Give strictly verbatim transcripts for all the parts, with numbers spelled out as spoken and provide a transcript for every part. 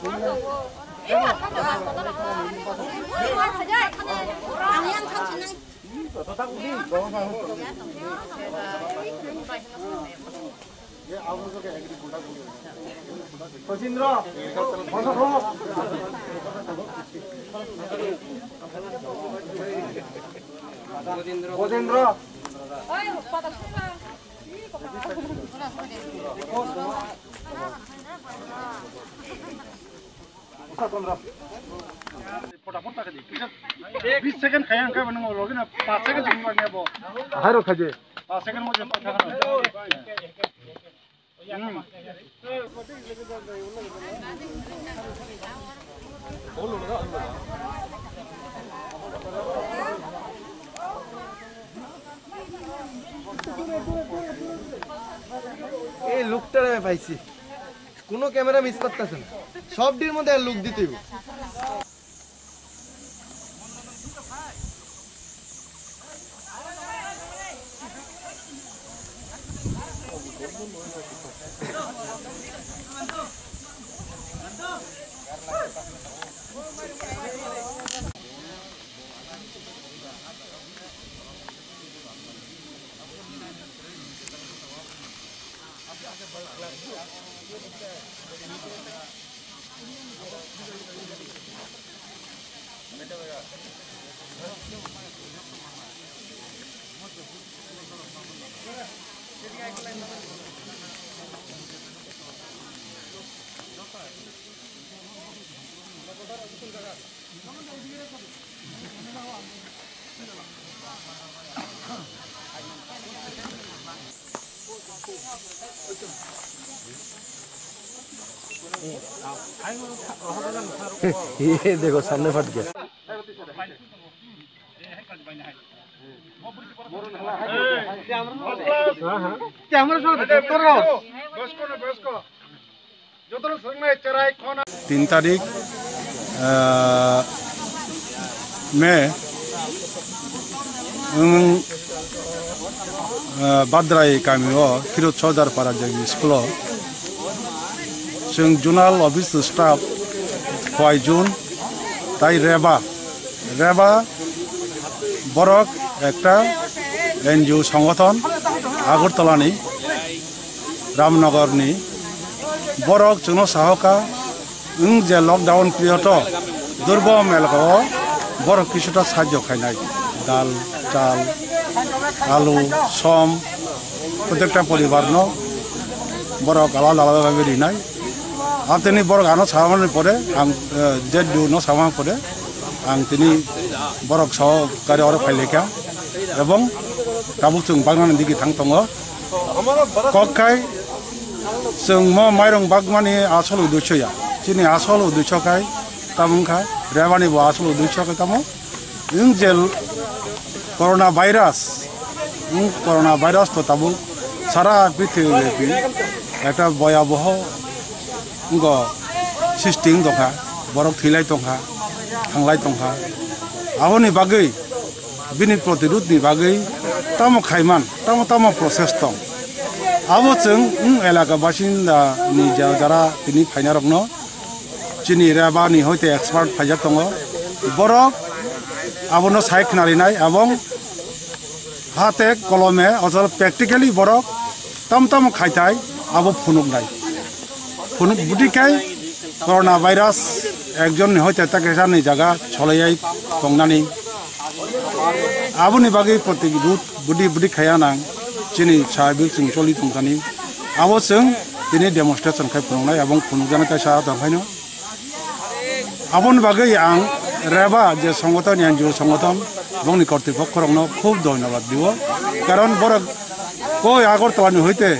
Pota pota ka di. Bis second khaya ang ka ba nang logi na pas second jing ba nebo. Hai ro khaje. Pas second mo je pa thang. এই লুকটা আমি পাইছি, কোনো camera miss করতেছে না, সবটির মধ্যে লুক দিতে হইব। ये देखो, सामने फट गया। তিন তারিখ, আহ, মে, wng, ah, Badrai kamio Khirot Sordar para jagi school o chwng zonal office staff Hoaijun tai Reba, Reba borok ekta N G O songothon Agartala ni Ramnagar ni borok chwngno sahoka, wng je lockdown period o durgom elaka o borok kisuta sahajyo khainai, dal, chal, alu, som, protekta poribar no borok alada alada bhabe rinai. Atini borok ano samani pore ang, eh, je do no sama pore ang tini borok sao gari oro phai lekha ebong tabuk chwng bagnani digi thang tongo. Kok khai chwng mo mairung bagmani asol uddesho ya. Chini asol uddesho khai tamo wngkha Rebani bo asol uddesho khai tamo. Wng je corona virus, wng corona virus to tabuk sara prithibi ekta boyaboho wngkha, sisting tongkha, borok thwilai tongkha, thanglai tongkha. Aboni bagwi bini protirud ni bagwi tamo khaiman, tamo tamo process tong. Abo chwng, mm, elaka basinda ni ja-, jara tini phainai rokno chini Reba ni hoite expert phaijak tongo. Borok abono sai khnarinai, abong hate kolome ojol practically borok tam tam khaitai abo phunuknai. Phunuk budi khai corona virus ekjon ni hoite ta kaisa ni jaga cholai tongnani. Aboni bagwi protirud budi budi khaya nang chini sabil chwng choli tongthani. Abo chwng tini demonstration khai phunuknai, abong phunukjani kaisa tongkhaino. Aboni bagwi ang Reba je songothon, N G O songothon, bongni kortipokkhorokno khub dhonyobad dibo. Karon borok koi Agartala ni hoite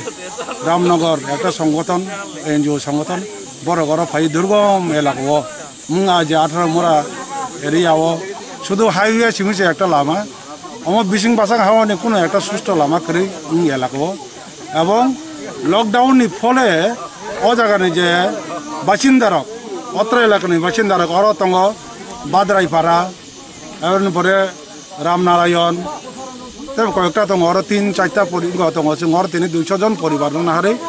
Ramnagar ekta songothon, N G O songothon, borok oro phai durgom elaka o. Wng a je atharo mora area o sudu highway simi se ekta lama. Omo bising bwsang hao ni kuno ekta susto lama kwrwi wng elaka o. Ebong lockdown ni phole o jaga ni je basinda rok, otro elaka ni basinda rok oro tongo Badraipara, eboni pore Ramnarayon, tei koyekta tongo oro tin charta pori-, tongo, chwng oro tini duiso jon poribar no naharwi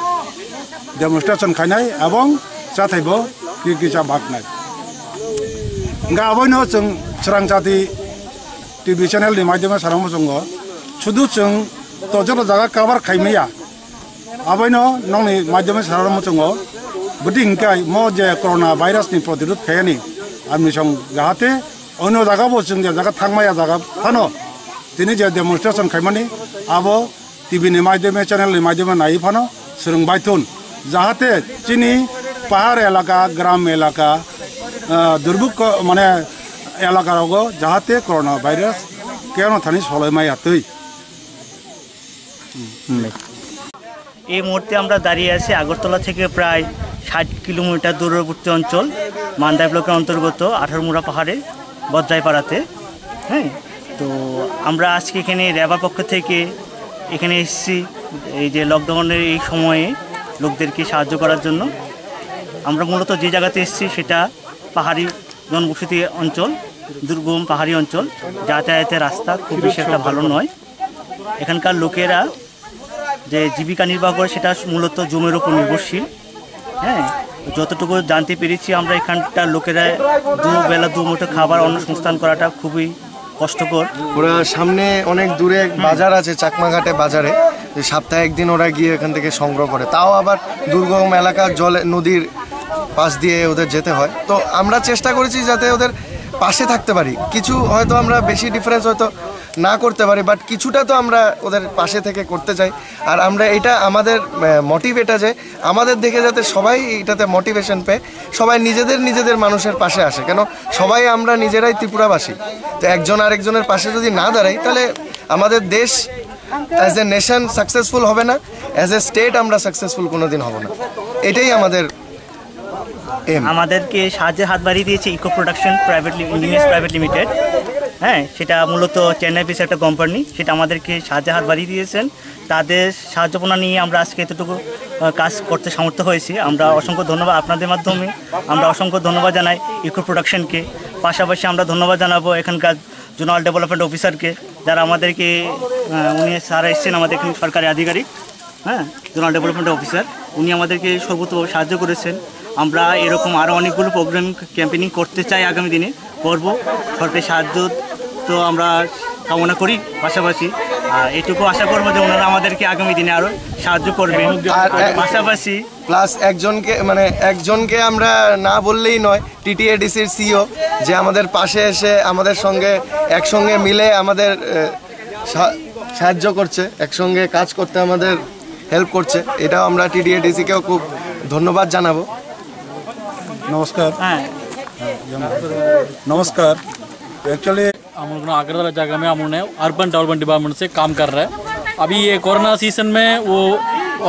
demonstration khainai ebong chathaibo Ki kisa bak nai. Hingke aboino chwng Srang Jati T V channel ni maidhyame sana muchungo. Sudu chwng to joto jaga cover khaimaya. Aboino nongni maidhyame sana muchungo. Bwtwi hingke mo je corona virus ni protirod khayani, amni song jahate onyo jaga bo chwng je jaga thangmaya jaga phano tini je demonstration khaimani abo T V ni maidhyame, channel ni maidhyame nai phano swrwng baithun, jahate chini pahar elaka, gram elaka, ah, durbuk mane elaka rogo jahate corona virus keno thani solai maya twi. এই মুহূর্তে আমরা দাঁড়িয়ে আছি আগরতলা থেকে প্রায় ষাট কিলোমিটার দূরবর্তী অঞ্চল, মান্দাই ব্লকের অন্তর্গত আঠারোমুড়া পাহাড়ে, বজ্জাইপাড়াতে। হ্যাঁ, তো আমরা আজকে এখানে রেবার পক্ষ থেকে এখানে এসেছি এই যে লকডাউনের এই সময়ে লোকদেরকে সাহায্য করার জন্য। আমরা মূলত যে জায়গাতে এসেছি সেটা পাহাড়ি জনবসতি অঞ্চল, দুর্গম পাহাড়ি অঞ্চল, যাতায়াতের রাস্তা খুব বেশি একটা ভালো নয়। এখানকার লোকেরা যে জীবিকা নির্বাহ করে সেটা মূলত জমির উপর নির্ভরশীল। হ্যাঁ, যতটুকু জানতে পেরেছি আমরা এখানকার লোকেরা দুবেলা দুমুঠো খাবার অন্ন সংস্থান করাটা খুবই কষ্টকর। ওরা সামনে অনেক দূরে এক হুম। বাজার আছে, চাকমাঘাটে বাজারে, যে সপ্তাহে একদিন ওরা গিয়ে এখান থেকে সংগ্রহ করে, তাও আবার দুর্গম এলাকার জলে, নদীর পাশ দিয়ে ওদের যেতে হয়। তো আমরা চেষ্টা করেছি যাতে ওদের পাশে থাকতে পারি। কিছু হয়তো আমরা বেশি ডিফারেন্স হয়তো না করতে পারি, বাট কিছুটা তো আমরা ওদের পাশে থেকে করতে চাই। আর আমরা এটা আমাদের মোটিভ এটা যে আমাদের দেখে যাতে সবাই এটাতে মোটিভেশন পেয়ে সবাই নিজেদের নিজেদের মানুষের পাশে আসে। কেন, সবাই আমরা নিজেরাই ত্রিপুরাবাসী। তো একজন আরেকজনের পাশে যদি না দাঁড়াই, তাহলে আমাদের দেশ অ্যাজ এ নেশন সাকসেসফুল হবে না, অ্যাজ এ স্টেট আমরা সাকসেসফুল কোনোদিন হব না। এটাই আমাদের এম। আমাদেরকে সাহায্যের হাত বাড়িয়ে দিয়েছে Eco Production Private, engineers private limited. হ্যাঁ, সেটা মূলত চেন্নাই বেস একটা কোম্পানি, সেটা আমাদেরকে সাহায্যের হাত বাড়িয়ে দিয়েছেন। তাদের সাহায্যপনা নিয়ে আমরা আজকে এতটুকু আহ, কাজ করতে সামর্থ্য হয়েছি। আমরা অসংখ্য ধন্যবাদ আপনাদের মাধ্যমে, আমরা অসংখ্য ধন্যবাদ জানাই ইকো প্রোডাকশনকে। পাশাপাশি আমরা ধন্যবাদ জানাবো এখানকার জোনাল ডেভেলপমেন্ট অফিসারকে, যারা আমাদেরকে আহ, উনি স্যার এসেছেন আমাদের এখানে সরকারি আধিকারিক, হ্যাঁ, জোনাল ডেভেলপমেন্ট অফিসার, উনি আমাদেরকে সর্বতোভাবে সাহায্য করেছেন। আমরা এরকম আরও অনেকগুলো প্রোগ্রাম ক্যাম্পেইনিং করতে চাই আগামী দিনে, করব। সরকারি সাহায্য তো আমরা কামনা করি, পাশাপাশি আহ, এটুকু আশা করবো যে ওনারা আমাদেরকে আগামী দিনে আরও সাহায্য করবেন। আর, আর এ- পাশাপাশি প্লাস একজনকে, মানে, একজনকে আমরা না বললেই নয়, টিটিএডিসির সিইও, যে আমাদের পাশে এসে আমাদের সঙ্গে একসঙ্গে মিলে আমাদের আহ, সা- সাহায্য করছে, একসঙ্গে কাজ করতে আমাদের হেল্প করছে। এটাও আমরা টিটিএডিসিকেও খুব ধন্যবাদ জানাবো। নমস্কার। হ্যাঁ। নমস্কার। অ্যাকচুয়ালি हम लोग ना अगरतला जगह में हम लोग ने अर्बन डेवलपमेंट डिपार्टमेंट से काम कर रहे हैं। अभी ये कोरोना सीजन में वो,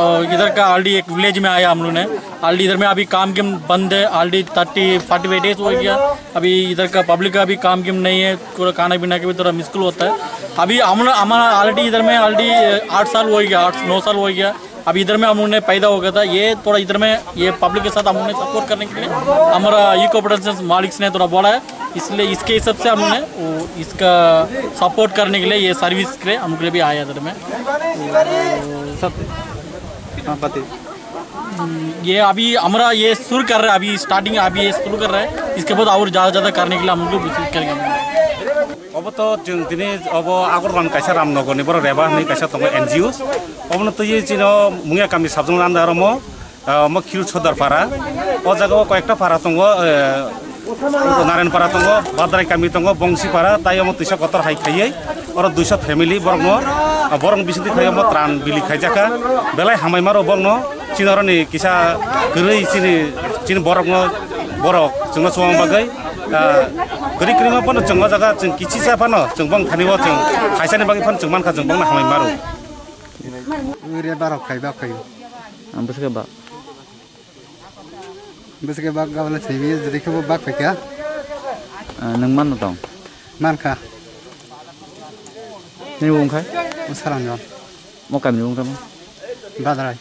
अ, इधर का ऑलरेडी एक विलेज में आया हम लोग ने। ऑलरेडी इधर में अभी काम के बंद है, already thirty, forty five days हो गया। अभी इधर का पब्लिक का भी काम के नहीं है, थोड़ा खाना पीना के भी थोड़ा मुश्किल होता है। अभी हम लोग, हमारा ऑलरेडी इधर में ऑलरेडी आठ साल हो गया, आठ, नौ साल हो गया। अभी इधर में हम लोग ने पैदा हो गया था, ये थोड़ा इधर में ये पब्लिक के साथ हम लोग ने सपोर्ट करने के लिए हमारा इको प्रोडक्शन मालिक ने थोड़ा बोला है, इसलिए इसके हिसाब से हम लोग ने वो इसका सपोर्ट करने के लिए, ये सर्विस के लिए हम लोग भी आया इधर में। सब, हाँ, पति। ये अभी हमारा ये शुरू कर रहा है, अभी स्टार्टिंग अभी ये शुरू कर रहा है, इसके बाद और ज़्यादा ज़्यादा करने के लिए हम लोग कोशिश करेंगे। Obo to chwng tini obo Agartala ni kaisa Ramnagar ni borok Reba hinwi kaisa tongo N G O. Obono twiwi chini o Mungia kami subzone under omo, ah, omo Khil Sodar para. O jaga o koyekta para tongo, eh, Narayan para tongo, Badrai kami tongo, Bongsi para, tai omo twisa kotor hai khaiwi oro duiso family borokno, ah, borok bisingtwi khaiwi omo tran bili khaijakha. Belai hamai maro borokno. Chini oroni kisa kwrwi chini, chini borokno, borok chwngno chubama bagwi, ah, kwrwi kwrwima phano chwng o jaga chwng kichisa phano chwng bong thani o chwng khaisani bagwi phano chwng mankha chwng bongno hamai maro. Ui re barok khai bak khai. Ang bwswk ba. Bwswk bak gabala chaiwi jodi khe bo bak phaikha. Ah, nwng manno tong? Mankha. Nini bo wngkha? Saranjon. Mo kamini wngkha mo? Badrai.